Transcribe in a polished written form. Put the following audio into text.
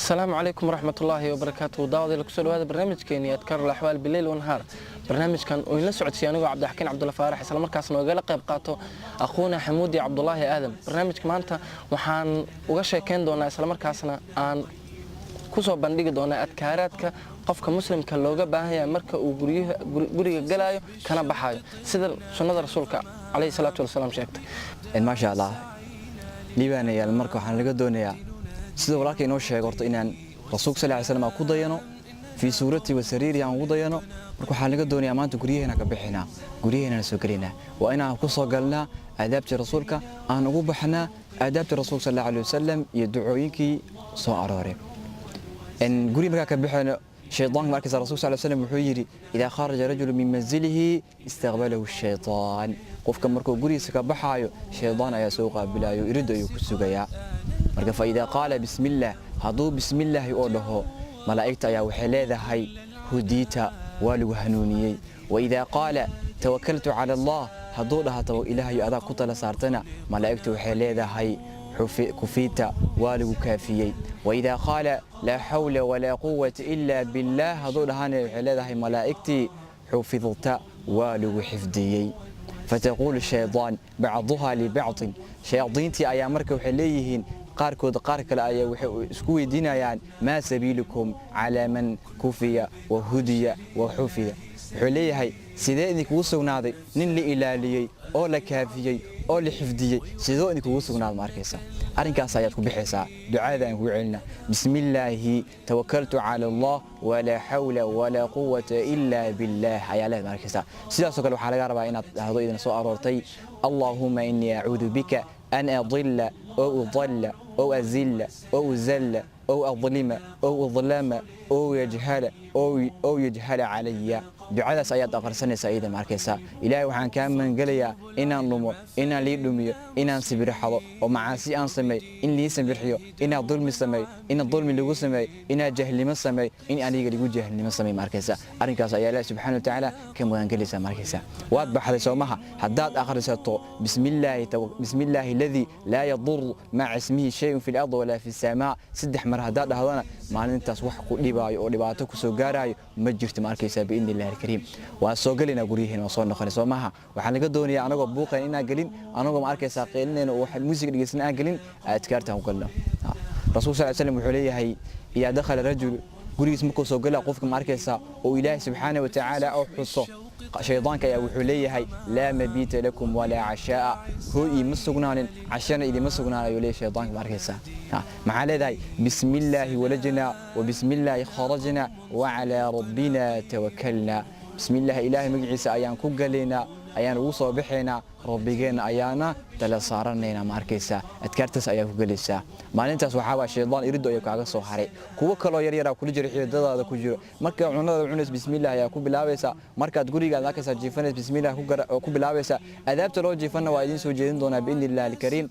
Asalaamu calaykum waraxmatullaahi wabarakaatuh. Daawadayaal, kusoo dhawaada barnaamijkeeni Adkaarul Axwaal bileyl wanhaar. Barnaamijkan oo inla socodsiiya anigoo Cabdixakiin Cabdulla Faarax, isla markaasna ogala qayb qaato aquuna Xamuudi Cabdulaahi Aadam. Barnaamijka maanta waxaan uga sheekeyn doonaa, isla markaasna aan kusoo bandhigi doonaa adkaaraadka qofka muslimka looga baahan yahay marka uu guriga galaayo kana baxaayo, sida sunnada rasuulka caleyhi salaatu wasalaam sheegtay. Maasha Allah, liibaanayaal. Marka waxaan laga doonayaa, sida walaalka inoo sheego, horta inaan rasuulka sal ly slam aan ku dayano, fii suurati wa sariiri aan ugu dayano. Marka waxaan laga doonayaa, maanta guryaheena ka bixinaa, guryaheenana soo gelinaa, waa inaan ku soo galnaa aadaabtii rasuulka, aan ugu baxnaa aadaabtii rasuulka sal allahu alay wasalam iyo ducooyinkii soo arooray. Guri markaa ka bixayno, shaydaanka ma arkaysa. Rasulka sal slam wuxuu yidhi: "Idaa kharaja rajulu min manzilihi istaqbalahu shaytaan." Qofka markuu gurigiisa ka baxaayo, shaydaan ayaa soo qaabilayo, iridda ayuu ku sugayaa. Marka fa idaa qaala bismillaah, hadduu bismillaahi oo dhaho, malaa'igta ayaa waxay leedahay: "Hudiita," waa lagu hanuuniyey. Waidaa qaala "tawakaltu cala Allah," hadduu dhaha "Ilaahayo adaa ku tala saartana," malaa'igta waxay leedahay: "Kufiita," waa lagu kaafiyey. Waidaa qaala "laa xawla walaa quwata ilaa billaah," hadduu dhahana, waxay leedahay malaa'igtii: "Xufidta," waa lagu xifdiyey. Fataquulu shaydaan bacduha libacdin, shayaadiintii ayaa marka waxay leeyihiin qaarkood qaar kale ayaa waxay isku weydiinayaan: "Maa sabiilukum calaa man kufiya wa hudiya wa xufida?" Wuxuu leeyahay: "Sidee idinkugu sugnaaday nin la ilaaliyey oo la kaafiyey oo la xifdiyey? Sidoo idinkugu sugnaaday?" Ma arkaysa, arrinkaas ayaad ku bixaysaa. Ducada aan kugu celina: "Bismillaahi tawakaltu cala Allah, walaa xawla walaa quwata ilaa billaah," ayaa leed, ma arkaysaa. Sidaasoo kale waxaa laga rabaa inaad dhahdo, idin soo aroortay: "Allaahuma innii acuudu bika an adilla ow udalla ow azilla ow uzalla ow adlima ow udlama ow yajhala ow yajhala calaya." Ducadaas ayaad aqrisanaysaa iyada, ma arkaysaa. Ilaahay waxaan kaa magangelayaa inaan dhumo, inaan lii dhumiyo, inaan sibirxado oo macaasi aan sameey, in lii sibirxiyo, inaan dulmi sameey, in dulmi lagu sameey, inaan jahlnimo sameey, in aniga lagu jahlnimo sameey, ma arkaysaa. Arrinkaas ayaa Ilaahay subxaana watacaala ka magangelaysaa, ma arkaysaa. Waad baxday, soomaha? Haddaad akhrisato "Bismillaahi, bismillaahi alladii laa yaduru maca ismihi shayun fi lardi walaa fi samaa" saddex mar haddaad dhahdana, maalintaas wax ku dhibaayo oo dhibaato ku soo gaaraayo ma jirto, ma arkaysaa, biidni illahi alkariim. Waan soo gelinaa guryaheena, waan soo noqonay, soo maha? Waxaan laga doonayaa anagoo buuqayn inaan gelin, anagoo, ma arkaysaa, qeylinayna oo wax muusig dhegeysan aan gelin, adkaartaan ku galno. Rasuul sal slam wuxuu leeyahay: "Idaa dakhala rajul," gurigiis markuu soo galaa qofka, ma arkaysaa, oo Ilaahay subxaana wa tacaala oo xuso, shaydaanka ayaa wuxuu leeyahay: "Laa mabiita lakum walaa cashaaa," hooy iima sugnaanin, cashana idima sugnaan, ayuu leeyahay shaydaanka, ma arkaysaa. Maxaa leedahay? "Bismillaahi walajnaa wa bismillaahi kharajnaa wa calaa rabbina tawakalnaa." Bismillaahi, Ilaahay magaciisa ayaan ku galaynaa, ayaan ugu soo baxaynaa, rabbigeenna ayaana tala saaranaynaa, ma arkaysaa. Adkaartaas ayaa ku gelaysaa. Maalintaas waxaa waa shaydaan iriddo ayuu kaaga soo haray. Kuwo kaloo yar yaraa kula jiro, xiidadaada ku jiro. Marka cunadaada cunays, bismillah ayaa ku bilaabaysaa. Markaad gurigaad arkaysaa jiifanays, bismillah ku bilaabaysaa. Adaabta loo jiifanna waa idiin soo jeedin doonaa biidni illahi alkariim.